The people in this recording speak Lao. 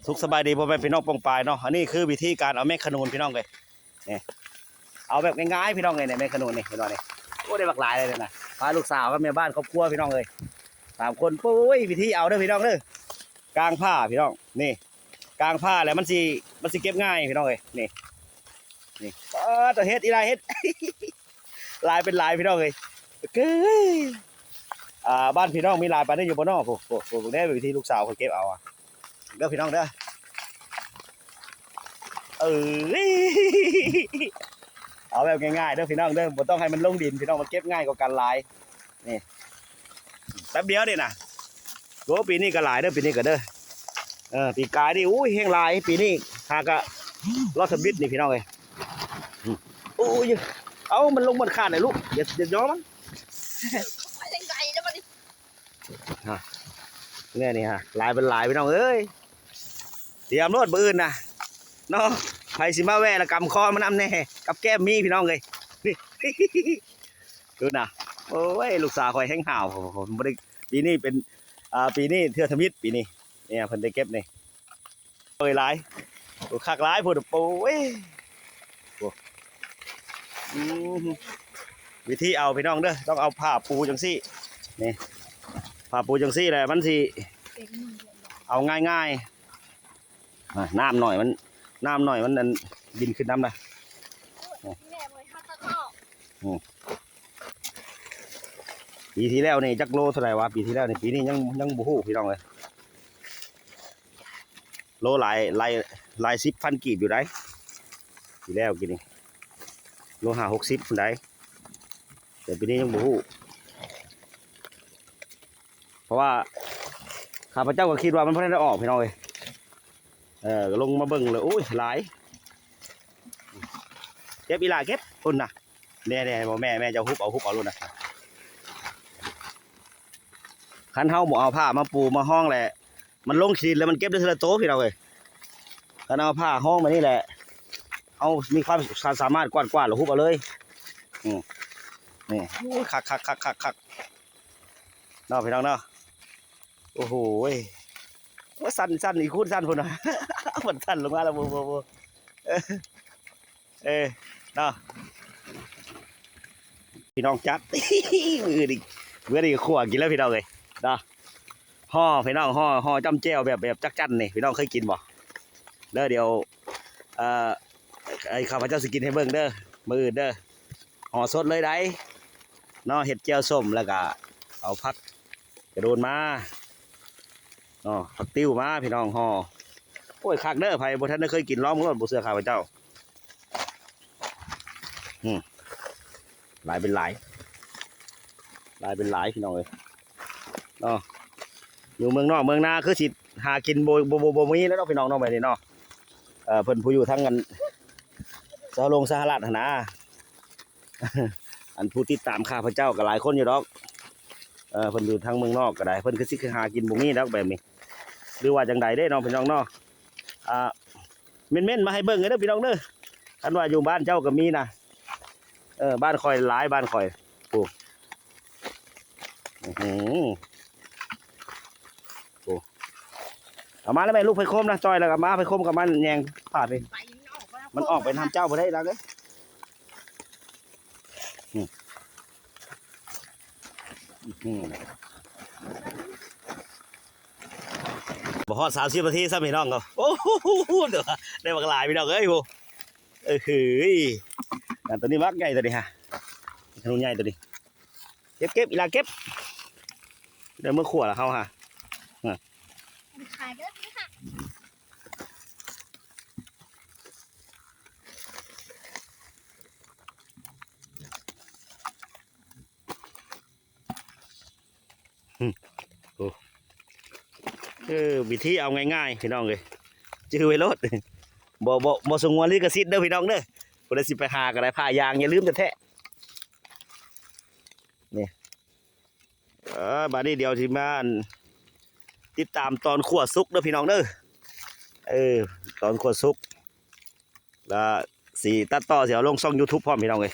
ສຸກສະບາຍດີພໍ່ແມ່ພີ່ນ້ອງປ້ອງປາຍເນາະ. ອັນນີ້ຄືວິທີການເອົາແມງຂະໜູນພີ່ນ້ອງເອີຍ. ນີ້ ເອົາແບບງ່າຍໆພີ່ນ້ອງເອີຍ. ນີ້ແມງຂະໜູນນີ້ພີ່ນ້ອງນີ້. ໂອ້ ໄດ້ບັກຫຼາຍເລີຍນະ. ພາລູກສາວກັບແມ່ບ້ານຄອບຄົວພີ່ນ້ອງເອີຍ ສາມຄົນ. ໂອ້ຍ ວິທີເອົາເດີພີ່ນ້ອງເດີ. ກາງພ້າພີ່ນ້ອງ. ນີ້ ກາງພ້າແລ້ວມັນຊິ ມັນຊິເກັບງ່າຍພີ່ນ້ອງເອີຍ. ນີ້ ນີ້ ປ້າດ ເຮັດອີ່ຫຼ້າເຮັດ ຫຼາຍເປັນຫຼາຍພີ່ນ້ອງເອີຍ. ເອີຍ ອ່າ ບ້ານພີ່ນ້ອງມີຫຼາຍປານນີ້ຢູ່ບໍ່ເນາະ? ໂອ້ ໂອ້ ເບິ່ງແດ່ ວິທີລູກສາວເຂົາເກັບເອົາ ເດີພີ່ນ້ອງເດີ. ເອີຍ ເອົາແບບງ່າຍໆເດີພີ່ນ້ອງເດີ ບໍ່ຕ້ອງໃຫ້ມັນລົງດິນພີ່ນ້ອງ ມັນເກັບງ່າຍກວ່າກັນຫຼາຍ. ນີ້ ແປັບດຽວນີ້ນະ. ໂອ້ ປີນີ້ກໍຫຼາຍເດີ ປີນີ້ກໍເດີ. ເອີ ປີກາຍນີ້ ໂອ້ຍ ແຮງຫຼາຍ ປີນີ້ຫາກະລອດທຳອິດນີ້ພີ່ນ້ອງເອີຍ. ໂອ້ຍ ເອົາ ມັນລົງມັນຂາດໃດລູກ ຢ່າ ຢ່າຍໍມັນ. ໄປທາງໃດແລ້ວບັດນີ້ ຮະ ແນ່ນີ້ຮະ ຫຼາຍເປັນຫຼາຍພີ່ນ້ອງເອີຍ. ຕຽມໂລດມື້ອື່ນນະເນາະ ໃຜຊິມາແວ່ລະກຳຄໍມານຳແດ່ ກັບແກ້ມມີພີ່ນ້ອງເອີຍ. ນີ້ ດູນະ ໂອ້ຍ ລູກສາວຂ້ອຍແຮງຫ້າວ ບໍ່ໄດ້ ປີນີ້ເປັນ ອ່າ ປີນີ້ເທື່ອທຳອິດ ປີນີ້ ນີ້ເພິ່ນໄດ້ເກັບນີ້. ໂອ້ຍ ຫຼາຍ ໂອ້ ຄັກຫຼາຍພຸ້ນ ໂອ້ຍ ໂອ້ ອືມ ວິທີເອົາພີ່ນ້ອງເດີ ຕ້ອງເອົາຜ້າປູຈັ່ງຊີ້ ນີ້ ຜ້າປູຈັ່ງຊີ້ແຫຼະ ມັນຊິເອົາງ່າຍໆ. ອ່າ ນ້ຳໜ້ອຍມັນ ນ້ຳໜ້ອຍມັນ ອັນ ບິນຂຶ້ນນຳນະ. ອືມ ປີທີ່ແລ້ວນີ້ຈັກໂລເທົ່າໃດວະ ປີທີ່ແລ້ວນີ້ ປີນີ້ຍັງ ຍັງບໍ່ຮູ້ພີ່ນ້ອງເອີຍ. ໂລຫຼາຍ ຫຼາຍ ຫຼາຍສິບພັນກີບຢູ່ໃດ໋ ປີແລ້ວກີ້ນີ້ ໂລຫ້າຫົກສິບພຸ້ນໃດ໋ ແຕ່ປີນີ້ຍັງບໍ່ຮູ້ ເພາະວ່າຂ້າພະເຈົ້າກໍຄິດວ່າມັນບໍ່ທັນໄດ້ອອກພີ່ນ້ອງເອີຍ. ເອີ ກໍລົງມາເບິ່ງເລີຍ ໂອ້ຍ ຫຼາຍ ເກັບອີ່ຫຼ້າເກັບ ພຸ້ນນະ ແນ່ໆ ບໍ່ ແມ່ ແມ່ເຈົ້າຮຸບເອົາ ຮຸບເອົາໂລດນະ. ຄັນເຮົາບໍ່ເອົາຜ້າມາປູມາຮອງແຫຼະ ມັນລົງຂີ້ດິນແລ້ວມັນເກັບໄດ້ເທື່ອລະໂຕພີ່ນ້ອງເອີຍ. ຄັນເອົາຜ້າຮອງແບບນີ້ແຫຼະ ເຮົາມີຄວາມສາ ສາມາດກວາດໆ ແລ້ວຮຸບເອົາເລີຍ. ອືມ ນີ້ ໂອ້ຍ ຄັກໆໆໆໆ ເນາະພີ່ນ້ອງເນາະ. ໂອ້ໂຫ ໂອ້ ສັ່ນໆ ອີກຄູນສັ່ນພຸ້ນນະ ມັນສັ່ນລົງມາແລ້ວ ໂອ້ ໂອ້ ໂອ້ ເອີ ເນາະ ພີ່ນ້ອງຈັດ ມື້ນີ້ ມື້ນີ້ກໍຂົ້ວກິນແລ້ວພີ່ນ້ອງເອີຍເນາະ. ຫໍ່ພີ່ນ້ອງ ຫໍ່ ຫໍ່ຈ້ຳແຈ່ວແບບ ແບບຈັກຈັ່ນນີ້ ພີ່ນ້ອງເຄີຍກິນບໍ່? ເດີ ດຽວ ເອີ ໃຫ້ຂ້າພະເຈົ້າຊິກິນໃຫ້ເບິ່ງເດີ ມື້ອື່ນເດີ ຫໍ່ສົດເລີຍໃດເນາະ. ເຮັດແຈ່ວສົ້ມ ແລ້ວກະເອົາຜັກກະໂດນມາເນາະ ຜັກຕິ້ວມາ ພີ່ນ້ອງຫໍ່. ໂອ້ຍ ຄັກເດີ ໃຜບໍ່ທັນໄດ້ເຄີຍກິນ ລອງເບິ່ງໂລດ ບໍ່ເຊື່ອຂ້າພະເຈົ້າ. ອືມ ຫຼາຍເປັນຫຼາຍ ຫຼາຍເປັນຫຼາຍພີ່ນ້ອງເອີຍເນາະ. ຢູ່ເມືອງນອກເມືອງນາຄືຊິຫາກິນບໍ່ ບໍ່ ບໍ່ ບໍ່ມີແລ້ວເນາະ ພີ່ນ້ອງເນາະ ແບບນີ້ເນາະ. ເອີ ເພິ່ນຜູ້ຢູ່ທາງອັນ ສະຫະລົງສະຫະລັດຫັ້ນນາ ອັນຜູ້ຕິດຕາມຂ້າພະເຈົ້າກໍຫຼາຍຄົນຢູ່ດອກ. ເອີ ເພິ່ນຢູ່ທາງເມືອງນອກກໍໄດ້ ເພິ່ນຄືຊິຫາກິນບໍ່ມີດອກແບບນີ້ ຫຼືວ່າຈັ່ງໃດເດ້ເນາະ ພີ່ນ້ອງເນາະ. ອ່າ ເມັ້ນໆ ມາໃຫ້ເບິ່ງເດີພີ່ນ້ອງເດີ ຄັນວ່າຢູ່ບ້ານເຈົ້າກໍມີນະ. ເອີ ບ້ານຂ້ອຍຫຼາຍ ບ້ານຂ້ອຍ ໂອ້ ອື ໂອ້ ເອົາມາແລ້ວແມ່ ລູກໄພໂຄມນະ ຈ່ອຍແລ້ວກໍມາ ໄພໂຄມກໍມາແຍງພາດນີ້ ມັນອອກໄປນຳເຈົ້າບໍ່ໄດ້ລະເອີຍ. ອື ອື ບໍ່ຮອດສາມສິບນາທີຊ້ຳພີ່ນ້ອງເນາະ. ໂອ້ໂຫ ໄດ້ບັກຫຼາຍພີ່ນ້ອງເອີຍ ໂອ້ ເອີ ເຮີ້ຍ ອັນໂຕນີ້ບັກໃຫຍ່ໂຕນີ້ຮະ ໂຕໃຫຍ່ໂຕນີ້. ເກັບ ເກັບ ອີ່ຫຼ້າເກັບ ໄດ້ເມືອຂົວລະເຮົາຮະ. ຂາຍເດີພີ່ຮະ. ອືມ ໂອ້ ເອີ ວິທີເອົາງ່າຍໆ ພີ່ນ້ອງເອີຍ ຈື່ໄວ້ໂລດ ບໍ່ ບໍ່ ບໍ່ສະຫງວນລິຂະສິດເດີພີ່ນ້ອງເດີ. ຜູ້ໃດຊິໄປຫາກໍໄດ້ ຜ້າຢາງຢ່າລືມແທ້ໆ ນີ້. ເອີ ບາດນີ້ດຽວຊິມາ ອັນ ຕິດຕາມຕອນຂົ້ວສຸກເດີພີ່ນ້ອງເດີ. ເອີ ຕອນຂົ້ວສຸກ ລະຊິຕັດຕໍ່ ຊິເອົາລົງຊ່ອງຢູທູບພ້ອມ ພີ່ນ້ອງເອີຍ.